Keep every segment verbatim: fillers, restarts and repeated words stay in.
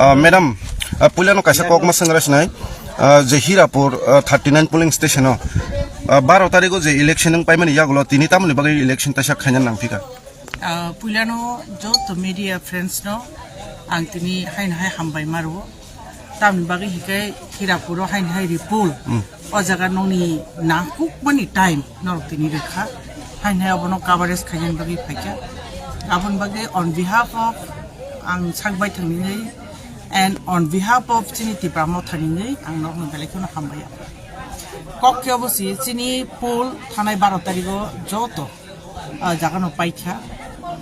Ah, madam, ah, puilano kaisa kokma swngra sinai, ah, je Hirapur, ah, thirty nine polling station o, ah, baro tarigo je election wng paimani yagulo tini tamoni bagwi election taisa khaina nangphika? Ah, puilano joto media friends no ang tini haino hai hambai maro. Tamni bagwi hikai Hirapuro haino hai report. O jaga nokni nangkukmani time norok tini rwkha. Haino hai obono coverage khainani bagwi phaikha. Aboni bagwi on behalf of ang sak baithangni and on behalf of chini Tipra Mothani ang norokno belai kheno hambai. Kok khe obo si chini poll thanai baro tarigo joto, ah, jagano paikha.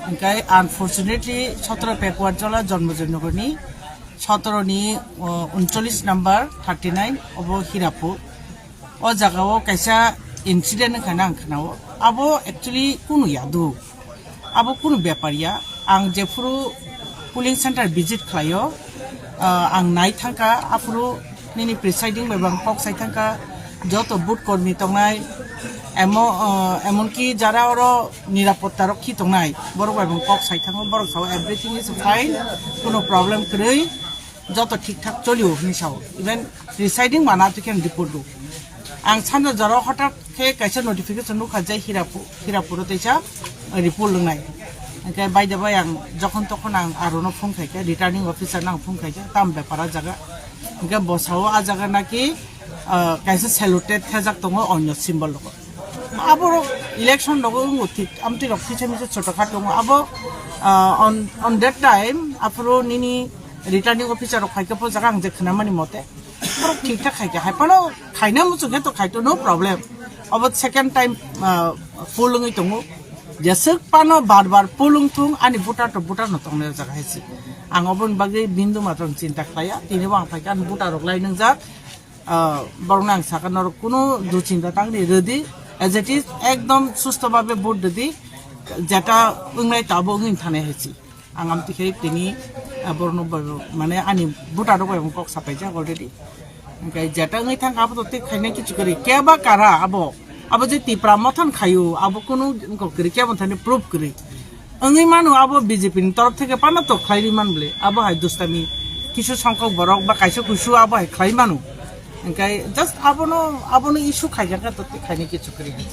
Hinkhe unfortunately sotoro Pekuarjola Jonmojoy Nogorni sotoro ni, o, uncholish number thirty nine obo Hirapur. O jaga o kaisa incident wngkha na ang khwnao. Abo actually kunu yadu. Abo kunu bepar ya. Ang jephuru polling center visit khlaio, ah, ang nai thangkha, aphuru nini presiding bai bo ang kok sai thangkha, joto booth kormi tongnai, emo-, ah, emonki jara oro nirapotta rok khi tongnai, borok bai bo ang kok sai thango, borok sao everything is fine, kuno problem kwrwi, joto thik thak cholio hinwi sao, even presiding mana twi khe report do. Ang sanja jora hothat khe kaisa notification nukha je Hirapur, Hirapuro teisa report lwngnai. Hingke by the way ang jokhon tokhon ang arono phone khaikha, returning officer no ang phone khaikha, tam bepar a jaga. Hingke bosao a jaga naki, ah, kaisa saluted thejak tongo onyo symbol rogo. Aborok election rogo wngbo thik, amtwi rok kisa misa chotokha tongo. Abo, ah, on, on that time, aphuru nini returning officer rok phaikha po jaga ang je khwnamani mote. Borok thik thak khaikha, hai phano khaina muchung khe to khaito, no problem. Obo second time, ah, poll wngwi tongo. Jeswk phano bar bar poll wngthung, ani voter to voter no tongnai o jaga hai se. Ang oboni bagwi bindu matwng chinta khlaiya, tini bo ang phaikha, ani voter rok lai nwngjak. Ah, borokno ang sakha, norok kunu duchinta tangni rwdi, as it is, ekdom susto bhabe vote rwdi, jeta wngnai tabo wngwi thanai hai se. Ang amtwi khe tini, ah, borokno bo-, mane ani voter rok bai kok sapaijak already. Hingke jeta wngwi thangkha abo to tei khaina kichu kwrwi. Keba kara abo, abo je Tipra Mothan khaio, abo kunu wngkok kwrwi, kebo thani proof kwrwi. Wngwi mano abo B J P ni torof theke pano to khlaiwi man bwle. Abo hai dustami kisu songkok borok ba kaisa kusu abo hai khlai mano. Hingke just abono, abono issue khaijak kha to tei khaina kichu kwrwi.